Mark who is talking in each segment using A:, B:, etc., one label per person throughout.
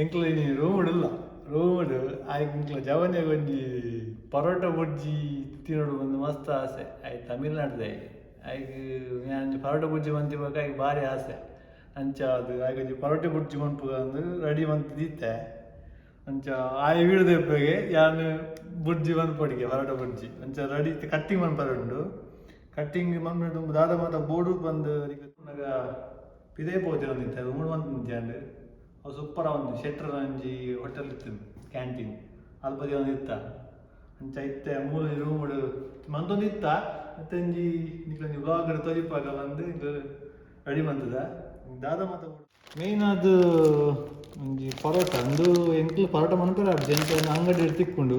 A: ಎಂಕ್ಲ ಇನಿ ರೂಮ್ ಇಲ್ಲ. ರೂಮ್ ಆಯ್ಕೆ ಎಂಕ್ಲ ಜವನೆಗ್ ಒಂಜಿ ಪರೋಟ ಬುರ್ಜಿ ತಿನ್ನೋಡು ಒಂದು ಮಸ್ತ್ ಆಸೆ. ಆಯ್ ತಮಿಳ್ನಾಡ್ದ. ಆಯ್ಗ್ ಯಾನ್ ಪರೋಟ ಬುರ್ಜಿ ಮಂತಿ ಬೊಕ ಆಯ್ಗ್ ಬಾರಿ ಆಸೆ. ಅಂಚ ಅದು ಆಯ್ಗ್ ಒಂಜಿ ಪರೋಟೆ ಬುರ್ಜಿ ಮನ್ಪುಗ ಅಂದ್ ರೆಡಿ ಮಂತ್ ದೀತೆ. ಅಂಚ ಆಯೆ ವೀಡಿಯೋ ಯಾನ್ ಬುರ್ಜಿ ಮನ್ಪೊಡಿಗೆ ಪರೋಟ ಬುರ್ಜಿ. ಅಂಚ ರೆಡಿ ಕಟ್ಟಿಂಗ್ ಮನ್ಪರೆ ಉಂಡು. ಕಟ್ಟಿಂಗ್ ಮನ್ಪುನ ದುಂಬು ದಾದ ಮಾತ ಬೋಡು ಪಂದ್ ಪಿದಯಿ ಪೋತಿರೊಂದಿತ್ತೆ. ರೂಮುಡು ಮಂತಿಜ್ಜಾಂಡ್. ಅವು ಸೂಪರ್ ಒಂದು ಶೆಟ್ರ್ ಒಂಜಿ ಹೋಟೆಲ್ ಇತ್ತು, ಕ್ಯಾಂಟೀನ್, ಅಲ್ಪ ಇತ್ತ. ಅಂಚ ಇತ್ತೆ ಮೂಲು ರೂಮುಡು ಮಂತೊಂದಿತ್ತ. ಮತ್ತೆ ಒಂಜಿ ನಿಕ್ಲೊಂಜಿ ವ್ಲಾಗ್ ತೋಜಿಪಾಗ ಬಂದು ರೆಡಿ ಮಂತದ. ದಾದ ಮಾತ ಮೇನ್ ಅದು ಒಂಜಿ ಪರೋಟ ಅಂದು. ಎಂಕ್ಲು ಪರೋಟ ಮನ್ಪೆರೆ ಆಪುಜಿ. ಎಂಚ ಅಂಗಡಿ ತಿಕ್ಕುಂಡು,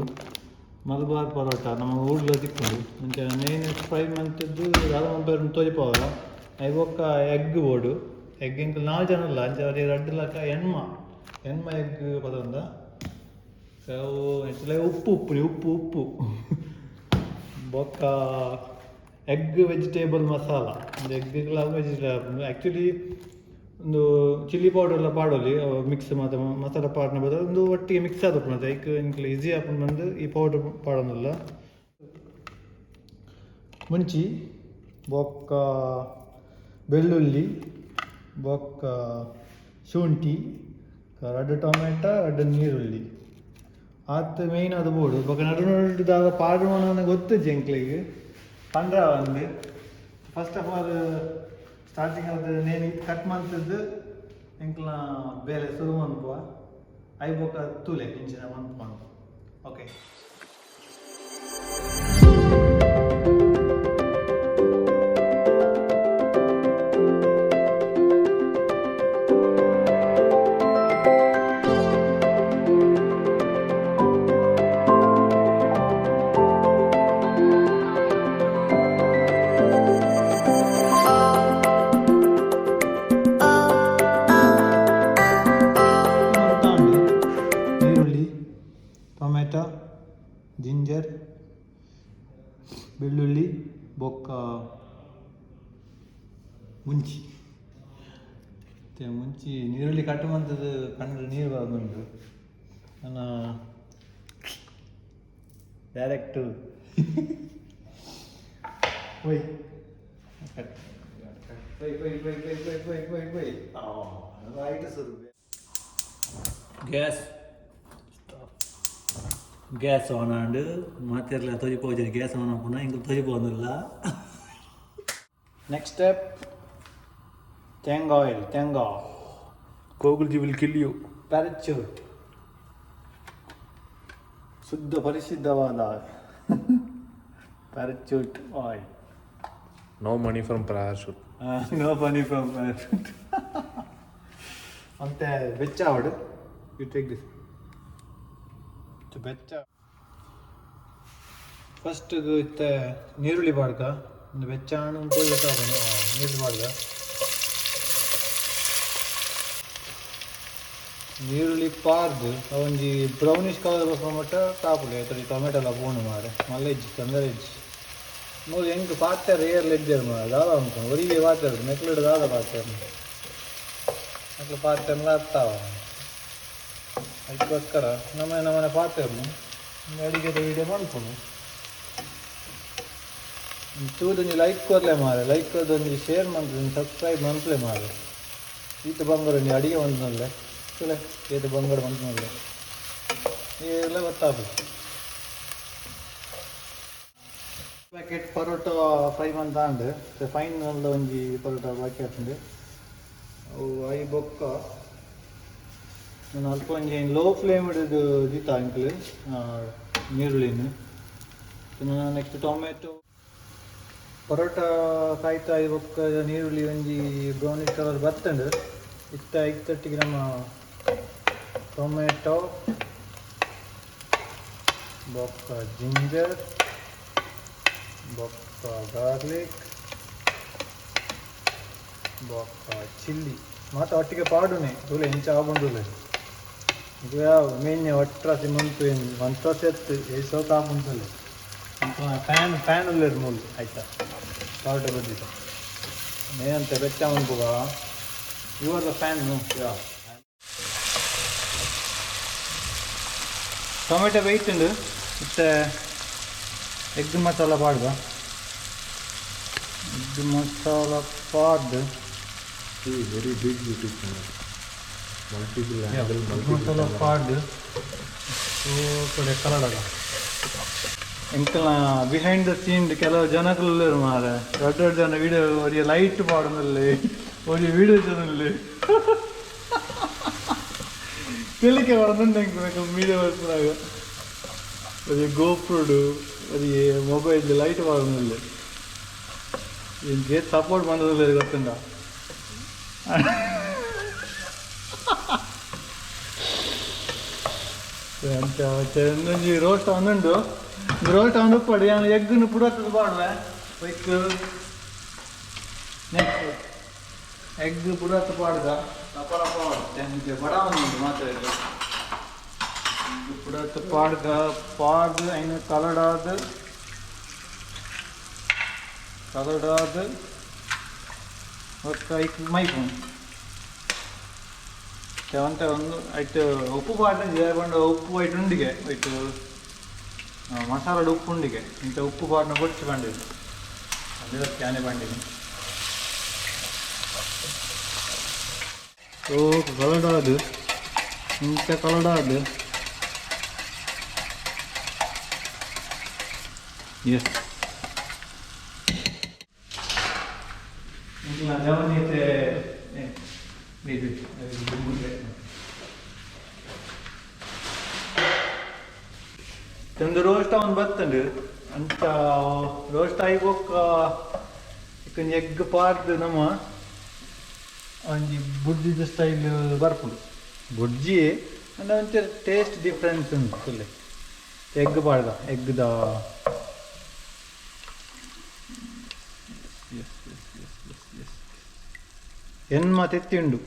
A: ಮಲಬಾರ್ ಪರೋಟ ನಮ್ಮ ಊರ್ಲ ತಿಕ್ಕುಂಡು. ಅಂಚ ಮೇನ್ ಫ್ರೈ ಮಂತದ್ದು ದಾದ ಮನ್ಪೆರೆ ತೋಜಿಪಾವ. ಅಯ್ ಬೊಕ್ಕ ಎಗ್ ಬೋಡು. ಎಗ್ ಎಂಕ್ಲು ನಾಲ್ ಜನ ಅಲ್ಲ, ಅಂಚ ಅದೇ ರಡ್ಡ್ ಲಕ ಎಣ್ಮ ಎಣ್ಮ ಎಗ್ ಪತೊಂದ. ಅವು ಆಕ್ಚುಲಿ ಉಪ್ಪು, ಉಪ್ಪು, ಉಪ್ಪು, ಉಪ್ಪು, ಬೊಕ್ಕ ಎಗ್ ವೆಜಿಟೇಬಲ್ ಮಸಾಲ. ಎಗ್ಗ್ಲ ವೆಜಿಟೇಬಲ್ ಆ್ಯಕ್ಚುಲಿ ಒಂದು ಚಿಲ್ಲಿ ಪೌಡರ್ ಎಲ್ಲ ಪಾಡೊಲಿ. ಮಿಕ್ಸ್ ಮಾತ ಮಸಾಲ ಪಾಡ್ನ ಬದಲು ಒಂದು ಒಟ್ಟಿಗೆ ಮಿಕ್ಸ್ ಆದಪ್ಪುನ ಐಕ್ ಎಂಕ್ಲ ಈಸಿ ಆಪುಂಡು ಬಂದು ಈ ಪೌಡರ್ ಪಾಡೊಂದುಲ್ಲ. ಮುಂಚಿ, ಬೊಕ್ಕ ಬೆಳ್ಳುಳ್ಳಿ, ಬೊಕ್ಕ ಶುಂಠಿ, ರಡ್ಡ್ ಟೊಮೆಟೊ, ರಡ್ಡ್ ನೀರುಳ್ಳಿ ಆತ್ ಮೇಯ್ನ್ ಅದು ಬೋಡು. ಬೊಕ್ಕ ನಡು ನಡು ದಾದ ಪಾಡುವನ ಗೊತ್ತಿಜ್ಜಿ ಎಂಕ್ಲೆಗ್ ಪಂಡ್ರ ಒಂದು. ಫಸ್ಟ್ ಆಫ್ ಆಲ್ ಸ್ಟಾರ್ಟಿಂಗ್ ಅದು ನೇನು ಕಟ್ ಮಂತದ್ದು ಎಂಕ್ಲ ಬೇಲೆ ಶುರು ಮನ್ಪುವ. I ಬೊಕ್ಕ ತೂಲೆ ಇಂಚಿನ ಮನ್ಪುವ. ಓಕೆ. ನೀರುಳ್ಳಿ, ಟೊಮೆಟೊ, ಜಿಂಜರ್, ಬೆಳ್ಳುಳ್ಳಿ, ಬೊಕ್ಕ ಮುಂಚಿ. ಮತ್ತೆ ಮುಂಚಿ ನೀರುಳ್ಳಿ ಕಟ್ ಮಂತದ್ದು ಕಣ್ಣು ನೀರು ಬರೋದುಂಟು. ನನ್ನ ಡೈರೆಕ್ಟ್ ಒಯ್ cut bye bye bye bye bye bye bye bye. Right ಸುರು. ಗ್ಯಾಸ್ ಗ್ಯಾಸ್ ಆನ್ ಆಂಡ್. ಮಾತೆರ್ಲ ತೋಜಿಪೋಜಿ. ಗ್ಯಾಸ್ ಆನ್ ಆಪುನ ಇಂಕ್ ತೋಜಿಪೋಂದಿಲ್ಲ. ನೆಕ್ಸ್ಟ್ ಸ್ಟೆಪ್ ತೇಂಗಾ ಆಯಿಲ್, ತೇಂಗಾ.
B: Google G will kill you.
A: Parachute ಶುದ್ಧ ಪರಿಶುದ್ಧವಾದ parachute oil.
B: No money from Parachute.
A: No money from Parachute. ಅಂತೆ ಬೆಚ್ಚ ಆವಡು. You take this. ಬೆಚ್ಚ ಫಸ್ಟ್ ಇತ್ತೆ ನೀರುಳ್ಳಿ ಪಾಡ್ಕ. ಒಂದು ಬೆಚ್ಚ ಉಂಟು. ನೀರುಳ್ಳಿ ಪಾಡ್ಕ. ನೀರುಳ್ಳಿ ಪಾರ್ದು ಒಂಜಿ ಬ್ರೌನಿಶ್ ಕಲರ್ ಬರ್ಪುನ ಮಟ್ಟ ಕಾಪುಲೆ. ಐತಡಿ ಟೊಮೆಟೊ ಎಲ್ಲ ಪೋಣು ಮಾರೆ. ಮಲ್ಲ ಇಜ್ಜಿ, ತೊಂದರೆ ಇಜ್ಜಿ. ಮೂಲು ಎಂಕ್ ಪಾತೆರ ಏರ್ಲ ಇಜ್ಜೆರ್ ಮಾರೆ. ದಾದ ಅನ್ಕೊಂಡು ಒರಿಗೆ ಪಾತೆರ ಮೆಕ್ಲೆಡ್ ದಾದ ಪಾತೆರ ಮೆಕ್ಲು ಪಾತೆರ್ಲ ಅರ್ಥ. ಅದಕ್ಕೋಸ್ಕರ ನಮ್ಮ ನಮ್ಮನೆ ಪಾತೆರ್ನು ಅಡಿಗೆದ ವಿಡಿಯೋ ಮನ್ಪುನು. ತೂದೊಂಜಿ ಲೈಕ್ ಕೊರ್ಲೆ ಮಾರೆ. ಲೈಕ್ ಕೊರ್ದೊಂಜಿ ಶೇರ್ ಮನ್ಪುನಿ, ಸಬ್ಸ್ಕ್ರೈಬ್ ಮನ್ಪುಲೆ ಮಾರೆ. ಈತ ಬಂಗಾರ ಒಂಜಿ ಅಡಿಗೆ ಮಂತುನಲ್ಲೆ. ತೂಲೆ, ಏತ್ ಬಂಗಾರ ಮಂತುನಲ್ಲೆ ಏರ್ಲ ಗೊತ್ತಾಪು. ಪ್ಯಾಕೆಟ್ ಪರೋಟ ಫ್ರೈ ಮಂತಾಂಡ್. ಫೈನ್ ಒಂಜಿ ಪರೋಟ ಬಾಕಿ ಆತುಂಡು. ಅವು ಆಯಿ ಬೊಕ್ಕ ನಾನು ಅಲ್ಪ ಒಂಜಿ ಲೋ ಫ್ಲೇಮ್ ಹಿಡಿದು ದೀತ ಅಂಕಲ್ ನೀರುಳ್ಳಿನ. Next tomato. ಪರೋಟ ಕಾಯ್ತಾ ಬೊಕ್ಕ ನೀರುಳ್ಳಿ ಒಂಜಿ ಬ್ರೌನಿಶ್ ಕಲರ್ ಬತ್ತಂಡು. ಇತ್ತ ಐತೊಟ್ಟಿಗೆ ನಮ್ಮ ಟೊಮೆಟೊ, ಬೊಕ್ಕ ಜಿಂಜರ್, ಬೊಕ್ಕ ಗಾರ್ಲಿಕ್, ಬೊಕ್ಕ ಚಿಲ್ಲಿ ಮಾತ ಒಟ್ಟಿಗೆ ಪಾಡುನೆ. ತೂಲೆ ಎಂಚ ಆಪುಂಡು. ಇದು ಮೇನ್ ಒಟ್ರಾಸಿ ಮಂತು ಮಂತ್ರಾಸಿ ಎತ್ತು ಏಸೋ ಆಪುಂಡು. ಫ್ಯಾನ್ ಫ್ಯಾನ್ ಉಲ್ಲೆರ್ ಮೂಲು. ಆಯ್ತಾ, ಪರೋಟ ಬಜ್ಜಿದ ಮೇನಂತೆ ಬೆಚ್ಚ ಮನ್ಪುಗ. You are the fan, no?
B: Yeah.
A: Tomato ಬೇಯ್ತುಂಡು. ಇತ್ತೆ ಎಗ್ ಮಸಾಲ ಪಾಡ್ದ, ಎಗ್ ಮಸಾಲ ಪಾಡ್ದು.
B: Very big YouTube channel, multiple angle.
A: Egg masala ಪಾಡ್ದು ಕಡೆ ಕಲಡಗ. ಎಂಕಲ್ನ ಬಿಹೈಂಡ್ the scene ಕೆಲವು ಜನಕುಲು ಮಾರೆ, ದೊಡ್ಡ ದೊಡ್ಡ ಜನ ವಿಡಿಯೋ ಒರಿಯ ಲೈಟ್ ಪಾಡೊಂದುಲ್ಲೆ, ಒರಿಯ ವಿಡಿಯೋ ಜನಲ್ಲೆ ತೆಲಿಕೆ ಪಾಡೊಂದುಂಡು. ಎಂಕ್ ವಿಡಿಯೋ ಮಲ್ಪುನಗ ಒರಿಯ ಗೋಪ್ರೋಡು, ಒರಿಯ ಮೊಬೈಲ್ ಲೈಟ್ ಪಾಡೊಂದುಲ್ಲೆ. ಎಂಕ್ ಏತ್ ಸಪೋರ್ಟ್ ಮಂತೊಂದುಲ್ಲೆರ್ ಗೊತ್ತುಂಡ? ಅಂಚ ಒಂಜಿ ರೋಸ್ಟ್ ಒಂದುಂಡು, ರೋಸ್ಟ್ ಒಂದು ಉಪ್ಪಡು. ಯಾನ್ ಎಗ್ಗುನು ಪುಡತ್ತದ ಪಾಡುವೆ. ಬೈಕ್ ನೆಕ್ಸ್ಟ್ ಎಗ್ ಪುಡತ್ತ ಪಾಡ್ದ ರಪ ರಪ ಮಾಡುತ್ತೆ. ಬಡ ಉಂಡು ಮಾತ್ರ. ಇದು ಪುಡತ್ತ ಪಾಡ್ದ, ಪಾಡ್ದು ಐನು ಕಲಡಾದ್ ಕಲಡಾದ್ ಬೊಕ್ಕ ಐಕ್ ಮೈಪುಂಡು. ಒಂತೆ ಒಂದು ಐಟ್ ಉಪ್ಪು ಪಾಡ್ದು ಪಂಡ ಉಪ್ಪು ಐಟ್ ಉಂಡಿಗೆ, ಐಟ್ ಮಸಾಲಡ್ ಉಪ್ಪು ಉಂಡಿಗೆ. ಇಂಚ ಉಪ್ಪು ಪಾಡ್ನ ಬೊಡ್ಚಿ ಪಂಡಿದ್ದು ಅದೇ ಕ್ಯಾನೆ ಪಂಡಿನಿ. ಓ ಕಲಡಾದು, ಇಂಚ ಕಲಡಾದು. ಎಸ್, ಜವನೀತೆ ಇದು. ತಂದು ರೋಸ್ಟ್ ಅವನು ಬತ್ತಂಡು ಅಂಚ ರೋಸ್ಟ್ ಆಯಿ ಬೊಕ್ಕ ಒಂಜಿ ಎಗ್ ಪಾಡ್ದು ನಮ್ಮ ಒಂಜಿ ಬುರ್ಜಿದ ಸ್ಟೈಲ್ ಬರ್ಪುಂಡು. ಬುರ್ಜಿ ಅಂಡ ಒಂಚೂರು ಟೇಸ್ಟ್ ಡಿಫ್ರೆನ್ಸ್ ಉಂಟು. ತುಲೆ ಎಗ್ ಪಾಡ್ದ, ಎಗ್ದ. Yes yes yes yes yes, ಎನ್ಮ ತೆತ್ತಿ ಉಂಡು.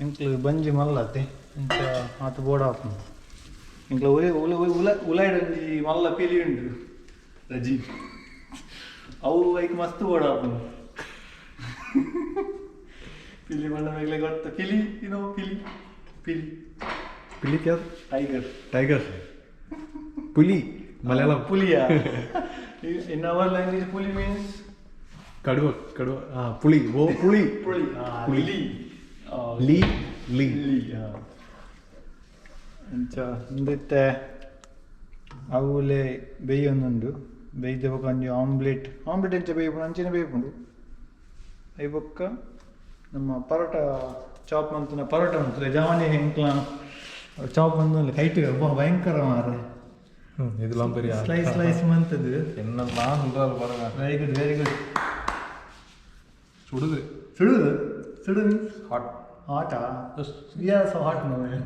A: ಎಂಕ್ಲು ಬಂಜಿ ಮಲ್ಲತೆ, ಅಂಚ ಆತ್ ಬೋಡಾಪುಂಡು ಎಂಕ್ಲ. ಉಲೆ ಉಲ ಉಲ ಉಲಾಯ್ಡ್ ಒಂಜಿ ಮಲ್ಲ ಪಿಲಿ ಉಂಡು ರಜಿ, ಅವು ಐಕ್ ಮಸ್ತ್ ಬೋಡಾಪುಂಡು. ಪಿಲಿ ಪಂಡ ಮೆಗ್ಲೆ ಗೊತ್ತ ಪಿಲಿ? ಯುನೋ ಪಿಲಿ? ಪಿಲಿ.
B: ಪಿಲಿ ಕ್ಯಾ?
A: ಟೈಗರ್.
B: ಟೈಗರ್, പുലി ಮಲಯಾಳಂ.
A: ಪುಲಿಯಾ? ಇನ್ our language ಪುಲಿ ಮೀನ್ಸ್
B: കടുവ, കടുവ. ആ പുളി, ഓ പുളി.
A: ಪುಳಿ.
B: ಪುಳಿ.
A: ಲಿ.
B: ലീ ലീ.
A: ಲಿ. ಅಂಚ ಇಂದಿತ್ತೆ ಅವುಲೆ ಬೇಯೊಂದುಂಡು. ಬೇಯ್ದ ಬೊಕ್ಕ ಒಂಜಿ ಆಮ್ಲೆಟ್, ಆಮ್ಲೆಟ್ ಎಂಚ ಬೇಯ್ಪುಂಡು ಅಂಚನೆ ಬೇಯ್ಪುಂಡು. ಅಯಿ ಬೊಕ್ಕ ನಮ್ಮ ಪರೋಟ ಚಾಪ್ ಮಂತಿನ ಪರೋಟ ಉಂಟು. ಜವಾನಿ ಎಂಕ್ಲ ಚಾಪ್ ಮಂತುಂಡು ಕೈಟ್ ಭಯಂಕರ ಮಾರೆ.
B: இதெல்லாம் பெரிய
A: ಸ್ಲೈಸ್ ಸ್ಲೈಸ್ ಮಂತದ್ದು.
B: என்னெல்லாம் சொல்றாரு பாருங்க.
A: Very good, very good.
B: சுடுது.
A: ಸುಡುದು, ಸುಡು means
B: hot.
A: ಹಾಟಾ? We are so hot, no man?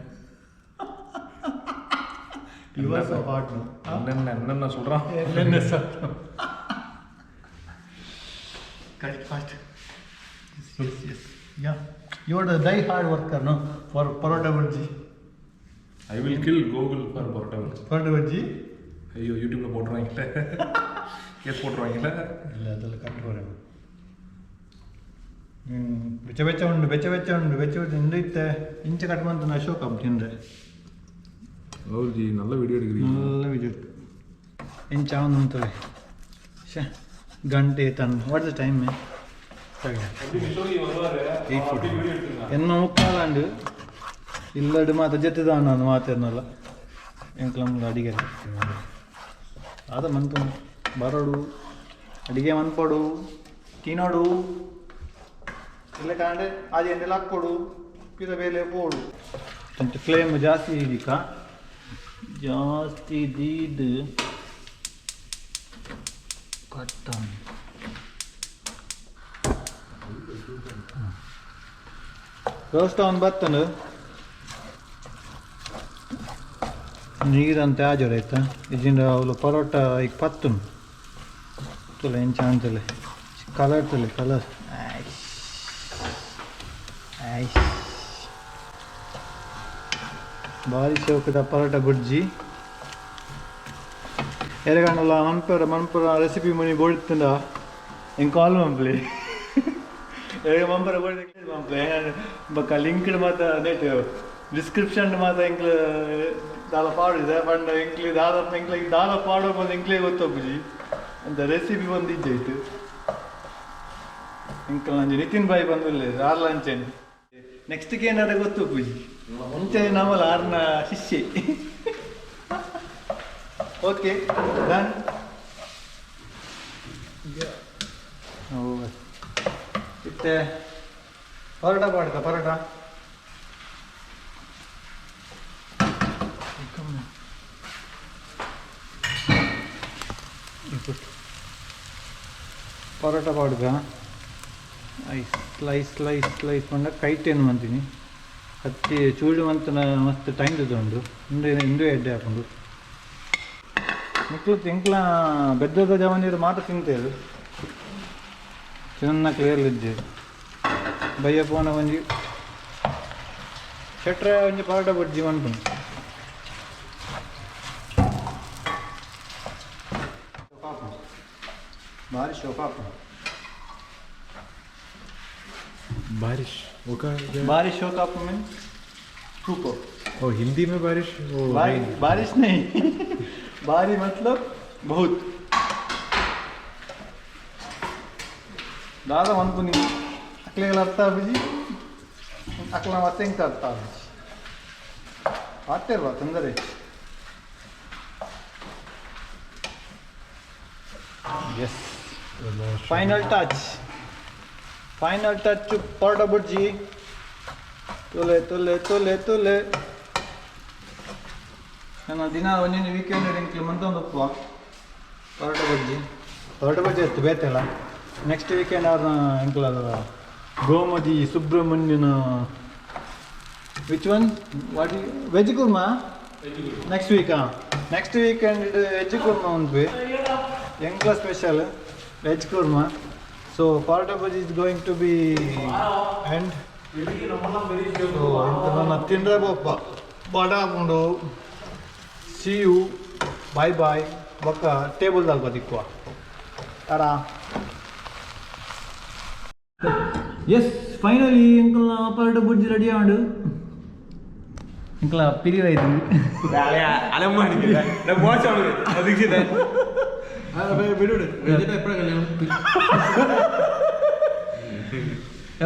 A: You are so hot, no?
B: என்னென்ன என்னென்ன சொல்றான்.
A: என்னென்ன சொல்றோம்? Correct, fast. Yes yes, yeah, you are the die hard worker, no, for parotta bajji.
B: I will kill Gokul for parotta bajji.
A: Parotta bajji.
B: ஐயோ, யூடியூப்ல போட்டுருவாங்களே, case போட்டுருவாங்களே.
A: ಇಲ್ಲ, ಅದೆಲ್ಲ correct ಬರೋದು. ಬೆಚ್ಚ ಬೆಚ್ಚ ಉಂಡು, ಬೆಚ್ಚ ಬೆಚ್ಚ ಉಂಡು, ಬೆಚ್ಚ ಬೆಚ್ಚ ಉಂಡು. ಇತ್ತೆ ಇಂಚ ಕಟ್ ಮಂತನ ಅಶೋಕ್ ತಿಂದ್ರೆ.
B: கோகுல்ஜி, நல்ல வீடியோ எடுக்கிறீங்க.
A: நல்ல ವಿಡಿಯೋ. ಇಂಚ ಉಂತವೆ. ಶೇ, ಗಂಟೆ ತನ್. What the time? 8:40. ಎನ್ನ ಮುಕ್ಕಾಲಂಡು ಇಲ್ಲಡು ಮಾತ ಜೊತೆದಾನ ಮಾತೆರ್ನಲ್ಲ. ಎಂಕ್ಲಮ್ಲ ಅಡಿಗೆ ಆದ ಮಂತು ಬರೋಡು, ಅಡಿಗೆ ಮನ್ಪೊಡು, ತಿನ್ನೋಡು, ಇಲ್ಲ ಕಾಂಡೆ ಆದಿ ಎಂಡೆಲ್ಲ ಹಾಕ್ಕೊಡು, ಪಿರ ಬೇಲೆ ಪೋಡು. ಅಂಚ ಫ್ಲೇಮ್ ಜಾಸ್ತಿ ಇದೀಕ, ಜಾಸ್ತಿ ದೀದ್ ಕಟ್ಟ. ರೋಸ್ಟ್ ಅವನ್ ಬತ್ತಂಡು. ನೀರಂತೆ ಆಜೋಡು ಆಯ್ತಾ? ಇಜ್ಜಿಂಡ ಅವ್ಲು ಪರೋಟ ಈಗ ಪತ್ತುನು. ತುಲೆ ಎಂಚ ಅಂತಲೆ, ಕಲರ್ ತುಲೆ, ಕಲರ್. ಐಶ್, ಭಾರಿ ಶೋಕದ ಪರೋಟ ಬುರ್ಜಿ. ಎರೆಗಂಡಲ ಮನ್ಪುರ ಮನ್ಪುರ ರೆಸಿಪಿ ಮುನಿ ಬೋಡ್ತುಂಡ ಎಂಕ್ ಕಾಲ್ ಮನ್ಪುಲೆ. ಎರೆಗ ಮಂಪರ ಬೋಡಿ ಮನ್ಪುಲೆ. ಬೊಕ್ಕ ಲಿಂಕ್ಡ್ ಮಾತ ನೆಟ್ ಡಿಸ್ಕ್ರಿಪ್ಷನ್ ಮಾತ್ರ ಎಂಕ್ಲು ದಾಲ ಪಾಡಿದೆ ಪಂಡ ಎಂಕ್ಲಿ ದಾದ ಎಂಕ್ಲಿಗೆ ದಾಲ ಪಾಡೋ ಬಂದು ಎಂಕ್ಲೇ ಗೊತ್ತೊಪ್ಪುಜಿ ಅಂತ ರೆಸಿಪಿ ಬಂದು ಇಜ್ಜಾಯ್ತು. ಎಂಕಲ್ ನಂಜಿ ನಿತಿನ್ ಬಾಯಿ ಬಂದಿಲ್ಲ ಆರ್ಲ ಅಂಚೆನೆ ನೆಕ್ಸ್ಟ್ಗೆ ಏನಾರ ಗೊತ್ತೊಪ್ಪುಜಿ ಮುಂಚೆ ನಮ್ಮಲ್ಲ ಆರ್ನ ಶಿಷ್ಯೆ. Okay done. ಇತ್ತೆ ಪರೋಟ ಪಾಡ್ಕ ಪರೋಟ ಪರೋಟ ಪಾಡ್ಗ I slice ಸ್ಲೈಸ್ ಸ್ಲೈಸ್ ಪಂಡ ಕೈಟೇನು ಮಂತೀನಿ ಹತ್ತಿ ಚೂಡು ಮಂತನ ಮಸ್ತ್ ಟೈಮ್ ತಗೊಂಡು ಇಂದು ಇಂದು ಎಡ್ಡೆ ಹಾಕೊಂಡು ನಿಕ್ಲು ತಿಂಕ್ಲ ಬೆದ್ದದ ಜವನೀರು ಮಾತ್ರ ತಿಂತೇವೆ ಚಿನ್ನ ಕ್ಲಿಯರ್ ಇದ್ದೆ ಬಯ್ಯ ಪೋನ ಒಂಜಿ ಶೆಟ್ರೆ ಒಂಜಿ ಪರೋಟ ಬಜ್ಜಿ ಮನ್ಪುಂಡು ಭಾರಿ ಶೋಕಾಪ.
B: बारिश वो का
A: बारिश शोकाप मीन सूपर।
B: ओ हिंदी में बारिश वो
A: बारिश नहीं, बारी मतलब बहुत. ದಾದ ಮನ್ಪುನಿ ಅಕ್ಲೆಗಳ ಅರ್ಥ ಆಪುಜಿ, ಅಕ್ಲ ಮತ್ತೆ ಎಂಕ ಅರ್ಥ ಆಪುಜಿ. ಪಾತೆರ್ವಾ ತೊಂದರೆ. Yes, final touch, final touch parotta bhurji. ತುಲೆ ತುಲೆ ತುಲೆ ತುಲೆ ನನ್ನ ದಿನ ಒಂದೊಂದು ವೀಕೆಂಡ್ ಎಂಕ್ಲು ಮಂತೊಂದು ಉಪ್ಪುವ ಪರೋಟ ಬಜ್ಜಿ. ಪರೋಟ ಬಜ್ಜಿ ಇತ್ತು ಬೇತೆಲ್ಲ. ನೆಕ್ಸ್ಟ್ ವೀಕೆಂಡ್ ಅವ್ರನ್ನ ಎಂಕ್ಲ ಗೋಮತಿ ಸುಬ್ರಹ್ಮಣ್ಯನ which one what veg kurma next week. ಹಾಂ, ನೆಕ್ಸ್ಟ್ ವೀಕೆಂಡ್ ವೆಜ್ ಕುರ್ಮಾ ಉಂಟು ಎಂಕ್ಲ special veg kurma. So parotta bajji is going to be end. So ನನ್ನ ತಿಂದ್ರೆ ಬೊಪ್ಪ ಬಡ ಹಾಕೊಂಡು. See you, bye bye. ಬೊಕ್ಕ ಟೇಬಲ್ ದಲ್ಪ ದಿಕ್ಕುವ. ಟಾಡಾ. ಎಸ್, ಫೈನಲಿ ಎಂಕಲ್ನ ಪರೋಟ ಬುಜ್ಜಿ ರೆಡಿ ಆಂಡು. ಎಂಕಲ ಪಿರಿವಾಯ್ತು.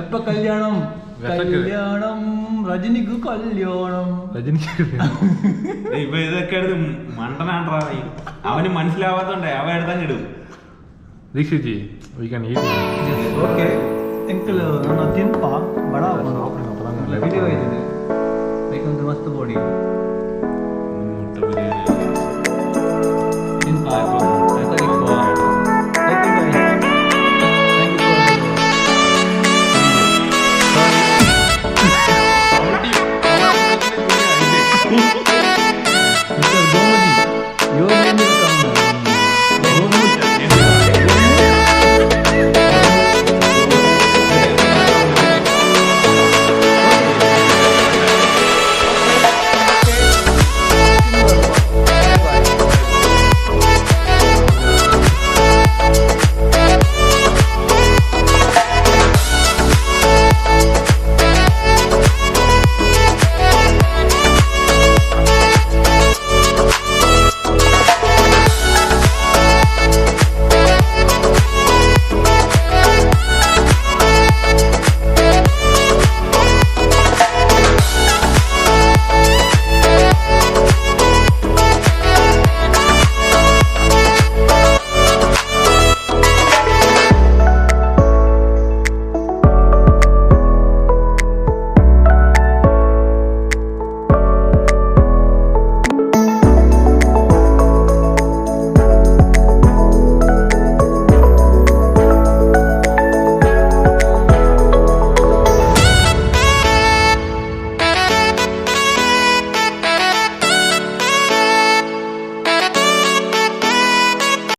A: എപ്പ കല്യാണം? കല്യാണം രജനിക്ക് കല്യാണം.
C: ഇപ്പൊ ഇതൊക്കെ എടുത്ത് മണ്ടനാണ്ടാ, അവന് മനസ്സിലാവാത്തോണ്ടേ അവ എടുത്തങ്ങ് ഇടും.
B: Dikshit ji, we can eat.
A: Okay, ಎಂಕಲ್ ನನ್ನ ತಿನ್ಪ ಬಡ ವಿಡಿಯೋ ಆಯ್ತಿದೆ. ಬೇಕಂದ್ರೆ ಮಸ್ತ್ ಬಾಡಿ.
C: മുട്ട ബിരിയാണി.